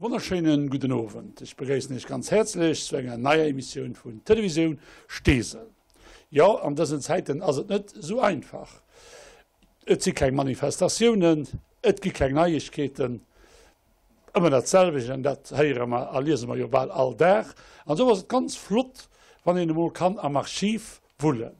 Wonnerschéinen gudden Owend. Ech begréissen Iech ganz häerzlech zu enger neier Emissioun vun Televisioun Steesel. Jo, an dësen Zäiten ass et net esou einfach. Et si keng Manifestatiounen, et gi keng Neiegkeeten, ëmmer dat selwecht an dat héiere mer a liese mer jo bal all Dag. An esou ass et ganz flott, wann een emol kann am Archiv wullen.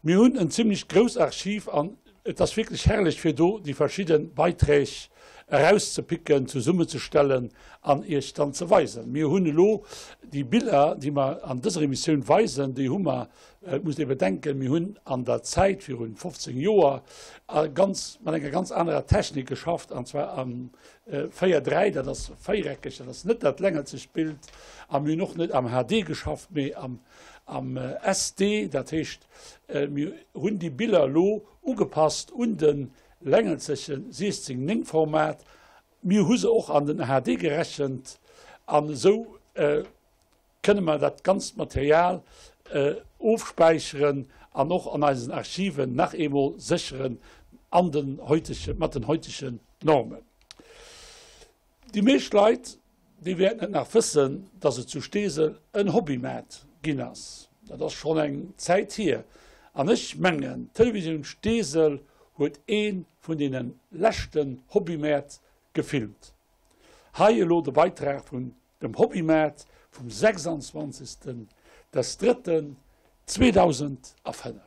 Mir hunn en zimlech grouss Archiv an et ass wierklech herrlech fir do déi verschidde Beiträg erauszepicken, zesummenzestellen an Iech dann ze weisen. Mir hunn elo déi Biller, déi mer an dëser Emissioun weisen, déi hu mer, et musst ee bedenken, mir hunn an der Zäit virun 15 Joer ganz mat enger ganz anerer Technik geschafft, an zwar am 4, 3, dat ass véiereckeg, dat ass net dat längelzegt Bild, a mir hunn och net am HD geschafft, mee am am SD, dat heescht mir hunn déi Biller elo ugepasst un de längelzeche 16, 9 Format. Mir hu se och an den HD gerechent an esou kënne mer dat ganzt Material ofspäicheren an och an eisen Archiven nach eemol sécheren an den heutege, mat den heutegen Normen. Déi meescht Leit, déi wäerten et nach wëssen, dass et zu Steesel en Hobbymaart ginn ass. Dat ass schonn eng Zäit hier. An ech mengen, d'Televisioun Steesel huet ee vun deene leschten Hobbymäert gefilmt. Hei elo de Beitrag vun dem Hobbymaart vum 26. des Drëtten 2005.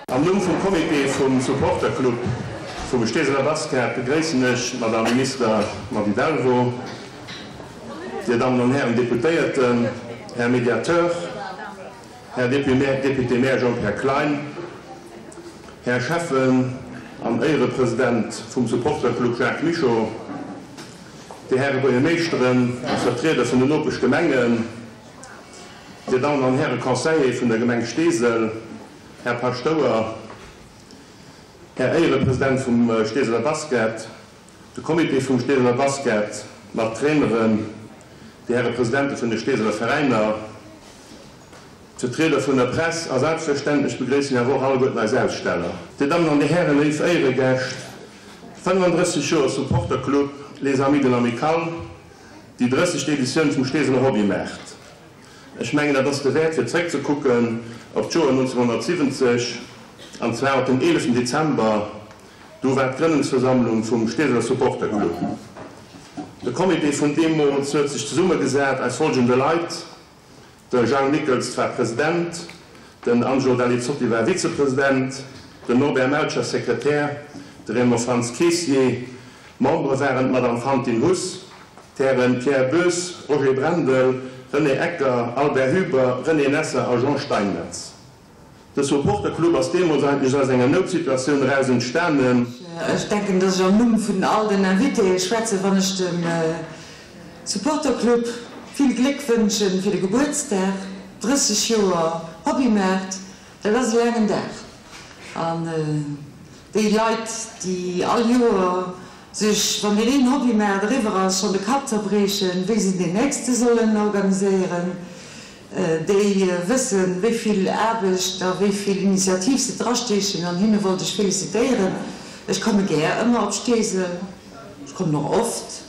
Am Numm vum Comité vum Supporterclub vum Steeseler Basket begréissen ech d'Madame Minister Mady Delvaux, Dir Dammen an Hären Deputéierten, Här Médiateur, Här Député-maire Jean-Pierre Klein, Här Schäffen an Éierepresident vum Supporterclub Jacques Mischo, Dir Häre Buergermeeschteren a Vertrieder vun den Nopeschgemengen, Dir Dammen an Häre Conseiller vun der Gemeng Steesel, Här Paschtouer, Här Éierepresident vum Steeseler Basket, De Comité vum Steeseler Basket mat Traineren, déi Häre Presidente vun de Steeseler Veräiner, d'Vertrieder vun der Press a selbstverständlech begréisse mir awer och alleguerten eis Aussteller. Dir Dammen an Dir Hären, léif Éieregäscht, 35 Joer Supporterclub Les Amis de l'Amicale, déi 30. Editioun vum Steeseler Hobbymaart. Ech mengen, dat ass de Wäert fir zréckzekucken op d'Joer 1970, an zwar op den 11 Dezember. Do war d'Grënnungsversammlung vum Steeseler Supporter Club. De Comité vun deemools huet sech zesummegesat aus folgende Leit, De Jang Nickels war President, den Angelo Dalizzotti war Vizepresident, den Norbert Melcher Sekretär, de Raymond Frantz Keessier. Membere waren d'Madame Fantine Huss, d'Hären Pierre Boes, Roger Brendel, René Ecker, Albert Huber, René Nesser a Jean Steinmetz. De Supporterclub ass deemools eigentlech aus enger Noutsituatioun eraus entstanen. Ech denken, dass ech am Numm vun all den Invitéë schwätzen, wann ech dem Supporterclub vill Gléck wënschen fir de Gebuertsdag. 30 Joer Hobbymaart, dat ass e laangen Dag. An déi Leit, déi all Joer sech, wann deen een Hobbymaart eriwwer ass, schonn de Kapp zerbriechen, wéi se deen nächste sollen organiséieren, déi wëssen, wéi vill Aarbecht a wéi vill Initiativ se drasteechen, an hinne wollt ech felicitéieren. Ech komme gär ëmmer op Steesel, ech kommen och oft,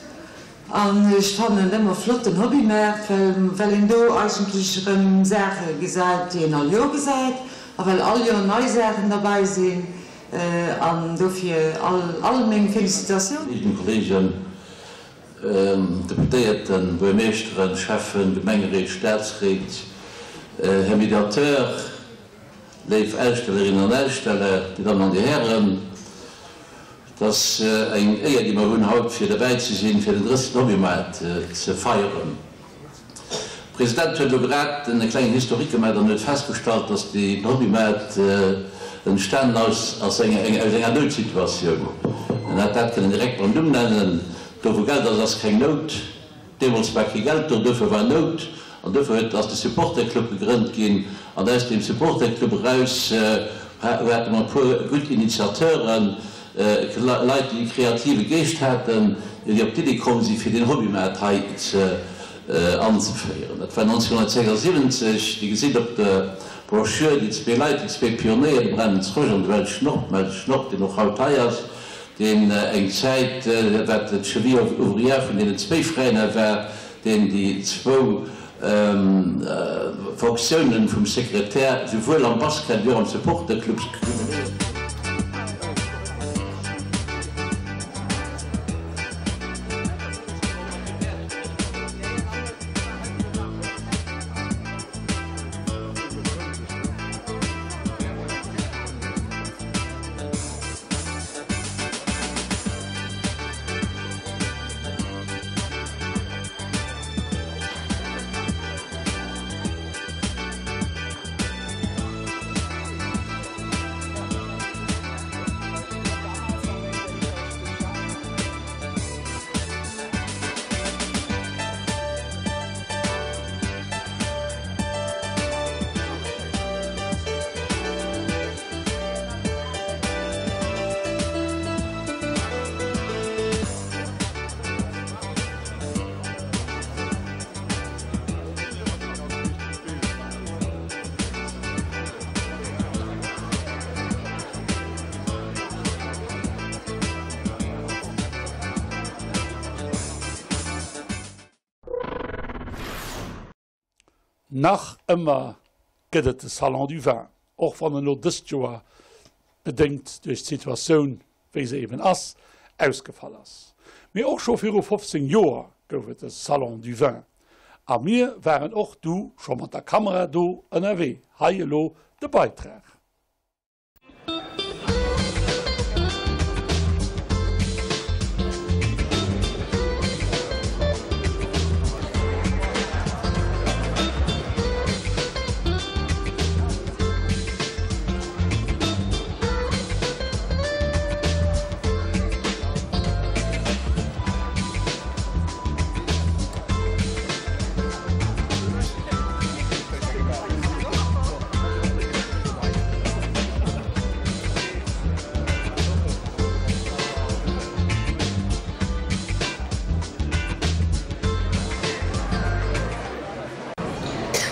an ech fannen et ëmmer flott, den Hobbymaart, well well een do eigentlech erëm Saache gesäit, déi een all Joer gesäit, a well all Joer nei Saachen derbäi sinn, an dofir all all meng Felicitatioun. Kolleeginnen, Kolleegen, Deputéierten, Buergermeeschteren, Schäffen, Gemengeréit, Staatsréit, Här Mediateur, léif Ausstellerinnen an Aussteller, Dir Dammen an Dir Hären. Et ass eng Éier, déi mer hunn haut, fir derbäi ze sinn, fir den 30. Hobbymoart ze feieren. De President huet elo grad e klengen Historique gemaach an huet festgestallt, dass den Hobbymaart entstanen ass aus enger Noutsituatioun. En hätt dat kënnen direkt mam Numm nennen, Do wou Geld ass, ass keng Nout. Deemools war kee Geld do, dofir war Nout. An dofir huet, ass de Supporterclub gegrënnt ginn. An aus deem Supporterclub eraus hate mer e puer gutt Initiateuren, Leit, déi e kreative Geescht haten, déi op d'Iddi komm sinn, fir deen Hobbymaart hei ze anzeféieren. Dat war 1976. Dir gesitt op der Brochure déi zwee Leit, déi zwee Pionéier, de Brennens Rosch an de Welsch Schnorp. Welsch Schnorp, deen och haut hei ass, deen eng Zäit, wat d'Cheville ouvrière vun deenen zwéi Veräiner war, deen déi zwou Fonctiounen vum Sekretär souwuel am Basket wéi och am Supporterclub cumuléiert huet. Nach ëmmer gëtt et de Salon du Vin, och wann en elo dëst Joer, bedéngt duerch d'Situatioun wéi se eben ass, ausgefall ass. Mee och scho viru 15 Joer gouf et de Salon du Vin a mir waren och du scho mat der Kamera do ënnerwee. Hei elo de Beitrag.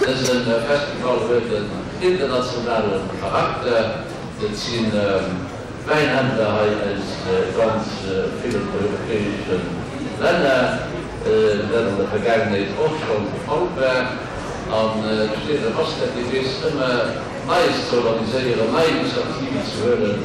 Dëse Festival huet en internationale Charakter. Et si Wäinhändler hei aus ganz villen europäesche Länner, wat an der Vergaangenheet och schonn de Fall war. An d'Steeseler Basket, déi weess ëmmer Neies ze organiséieren, nei Initiativen ze huelen.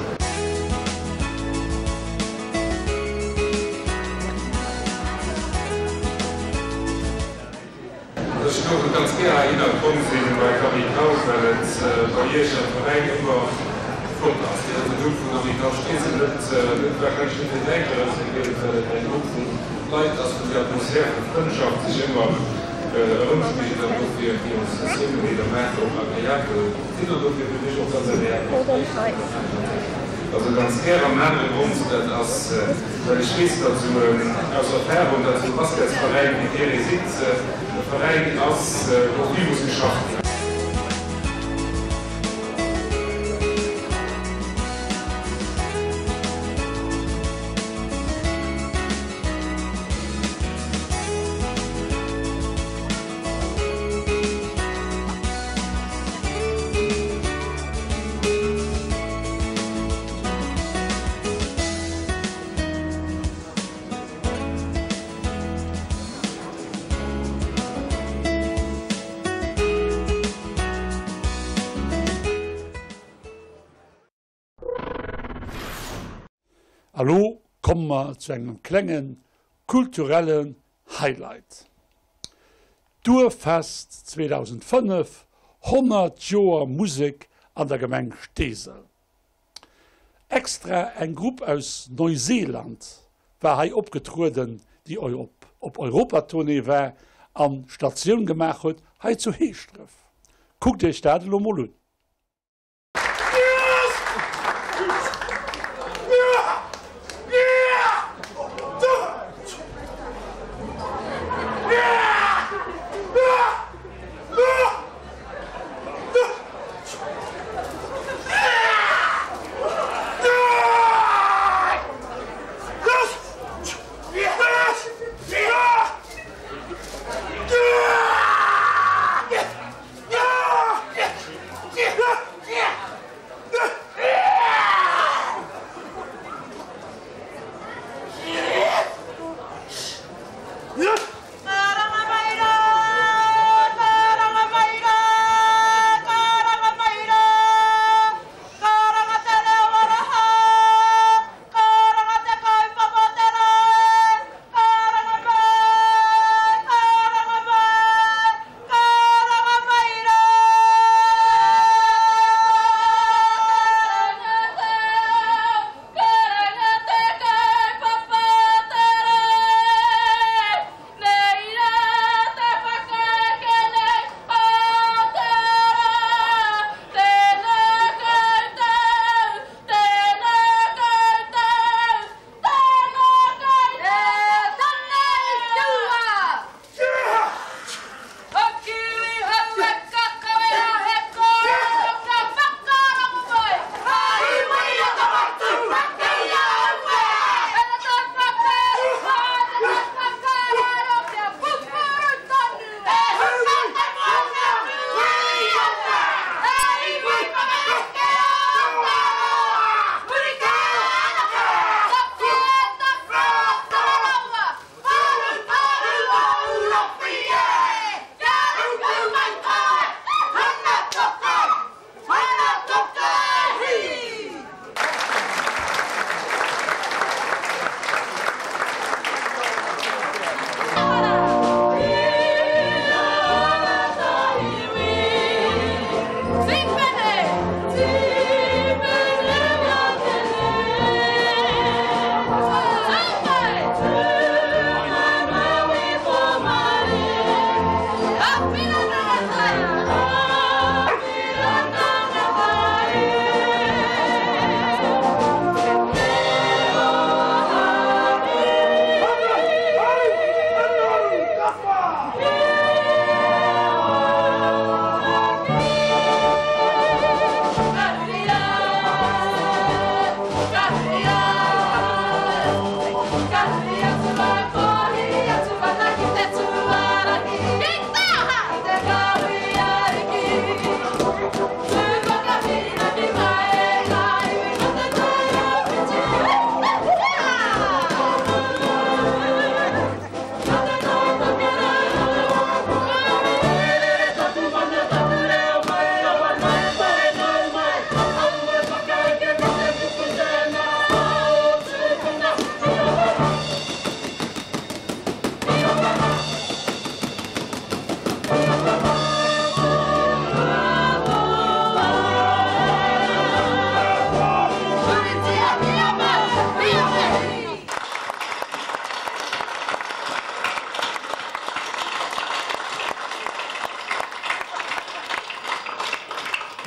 Ech géif och ganz gär heihinner komm sinn bei d'Amicale, well et bei Iech am Veräin ëmmer flott ass. Dir hutt den Numm vun Amicale Steesel net, net warscheinlech net fir näischt erausgewielt, well et eng Grupp vu Leit ass, wou déi Atmosphär vu Frëndschaft sech ëmmer erëmspigelt an dofir déi Associatiounen, déi der maacht, och agreabel sinn an dofir hunn ech och ganz agreabel Gespréicher mat der maachen. Also ganz gär. An en anere Grond, dat ass, well ech weess, datt esou aus Erfahrung, datt esou e Basketsveräin, wéi Dir ee sidd, e Veräin ass, wou vill muss geschafft ginn. A lo komme mer zu engem klenge kulturellen Highlight, D'Duerffest 2005, 100 Joer Musek an der Gemeng Steesel. Extra eng Grupp aus Neuseeland war hei opgetrueden, déi op Europatournée war an Statioun gemaach huet hei zu Heeschdref. Kuckt iech dat elo mol un.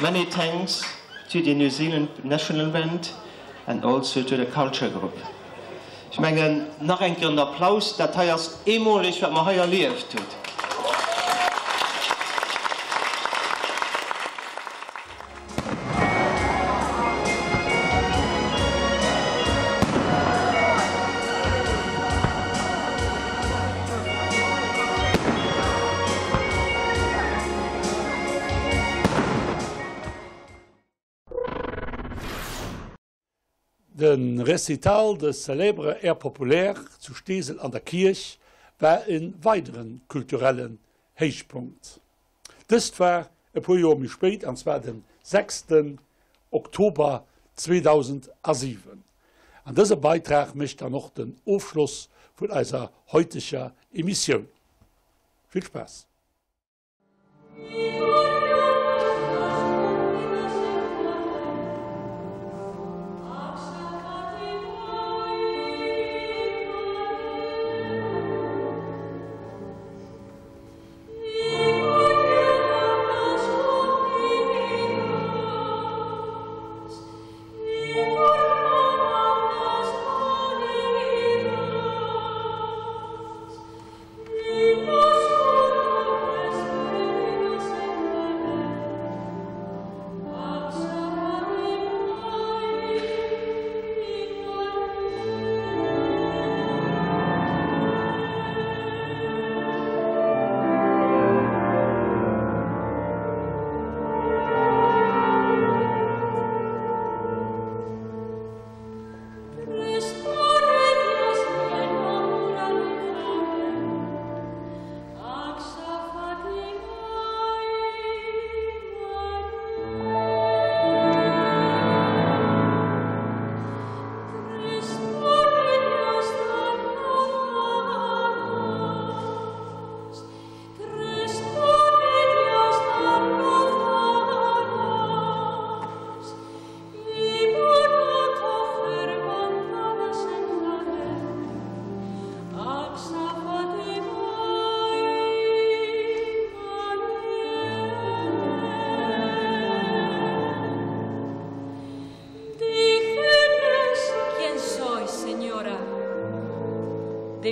Many thanks to the New Zealand National Band and also to the Culture Group. Ech mengen, nach eng Kéier en Applaus, dat hei ass eemoleg, wat mer hei erlieft hunn. De Récital de célèbres airs populaires zu Steesel an der Kierch war e weidere kulturellen Héichpunkt. Dëst war e puer Joer méi spéit, an zwar den sechsten Oktober 2007. An dëse Beitrag mécht dann och den Ofschloss vun eiser heuteger Emissioun. Vill Spaass!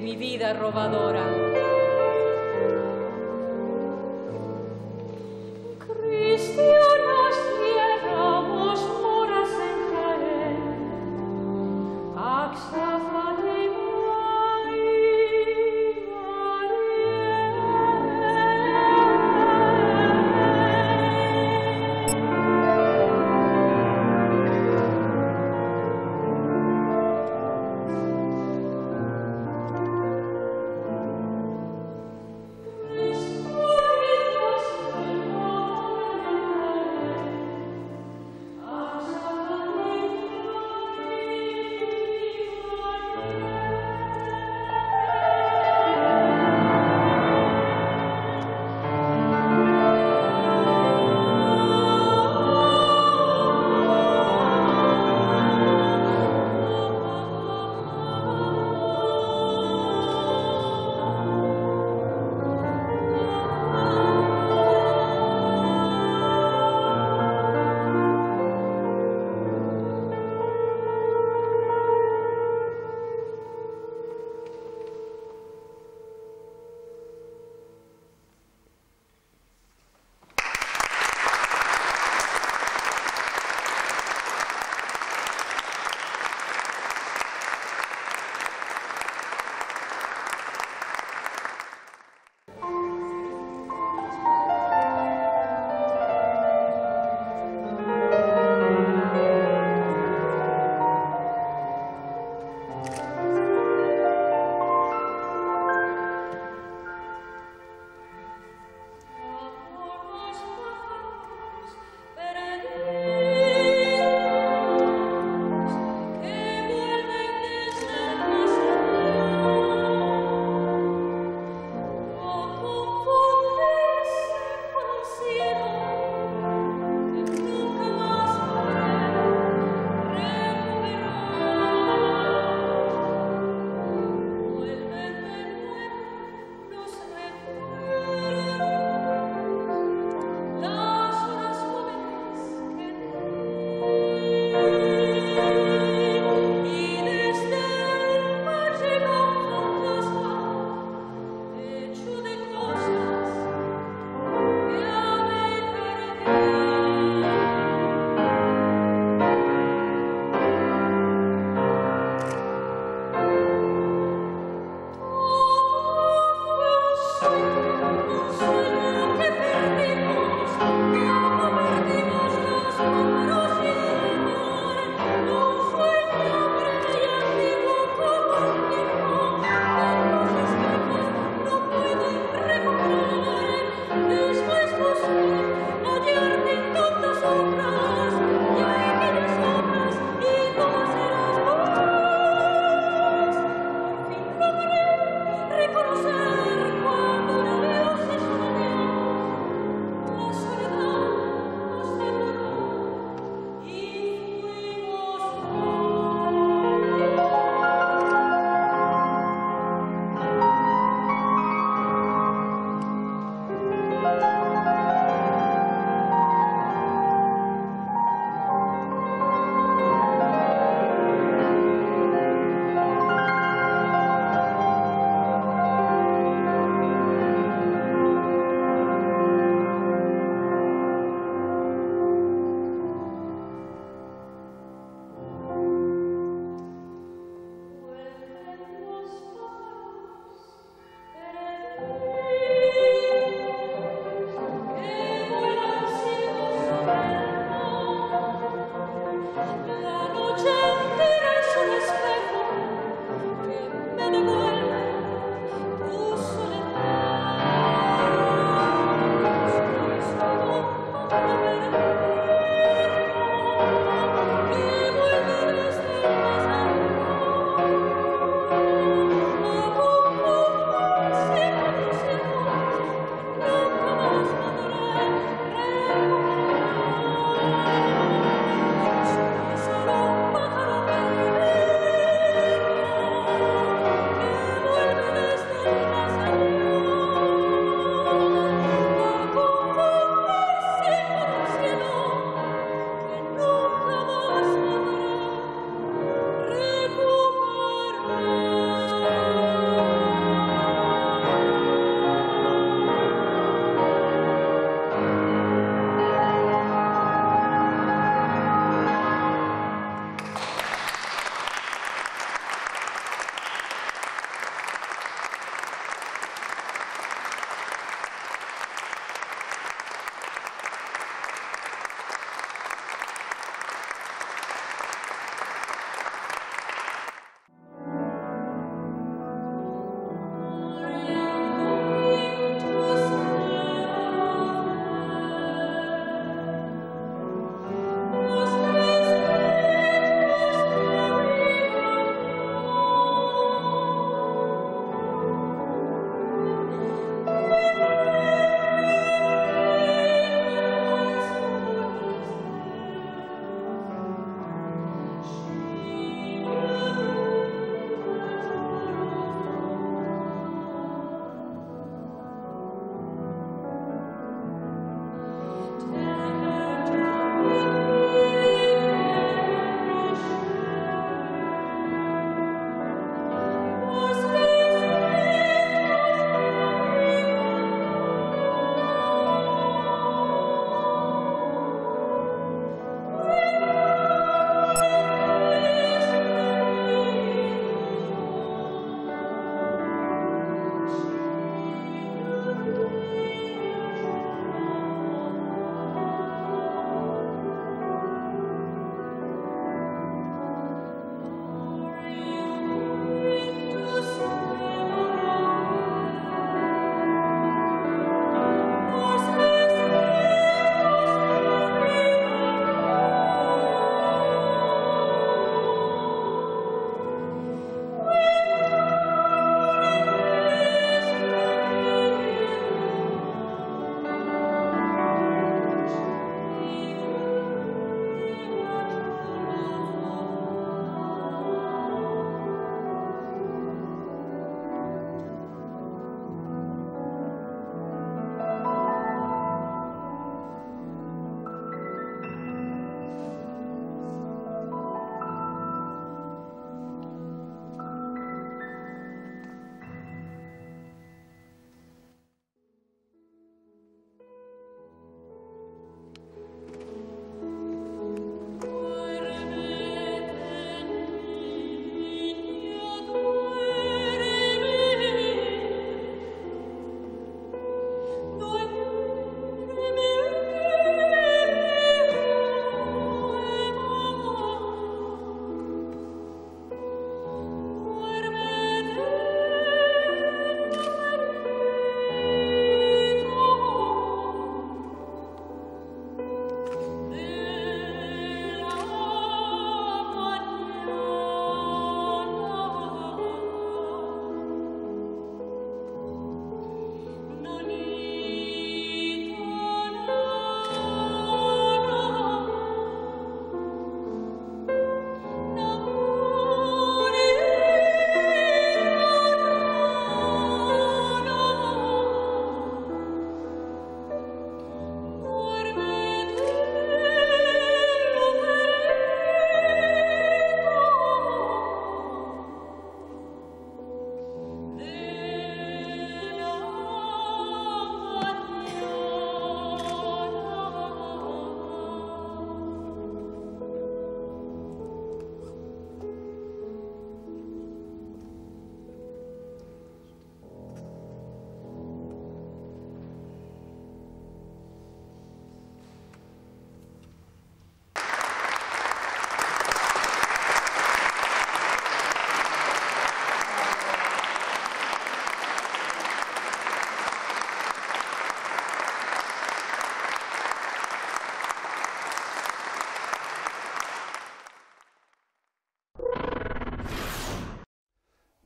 De mi vida robadora. Cristianas tierra, vos moras en Jaén, Axa Fatima y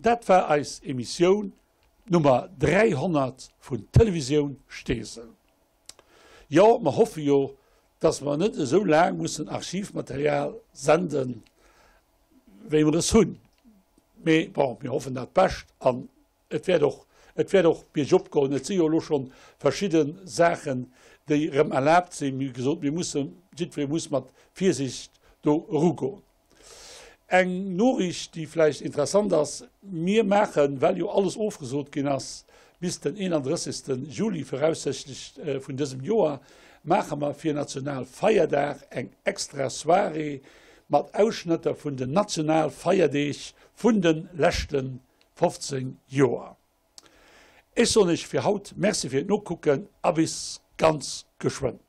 Dat war eis Emissioun Nummer 300 vun Televisioun Steesel. Jo, mer hoffe jo, dass mer net esou laang mussen Archivmaterial senden, wéi mer es hunn. Mee bon, mir hoffen dat Bescht an et wäert och, et wäert och biergop goen. Et si jo elo scho verschidde Saachen, déi erëm erlaabt sinn. Wéi gesot, mir mussen, jiddweree muss mat Virsiicht do erugoen. Eng Noriicht, déi vläicht interessant ass, Mir maachen, well jo alles ofgesot ginn ass bis den 31. Juli voraussichtlech vun dësem Joer, maache mer fir Nationalfeierdag eng extra Soirée mat Ausschnëtter vun den Nationalfeierdeeg vun de leschte 15 Joer. Ech soen Iech fir haut Merci fir d'Nokucken a bis ganz geschwënn.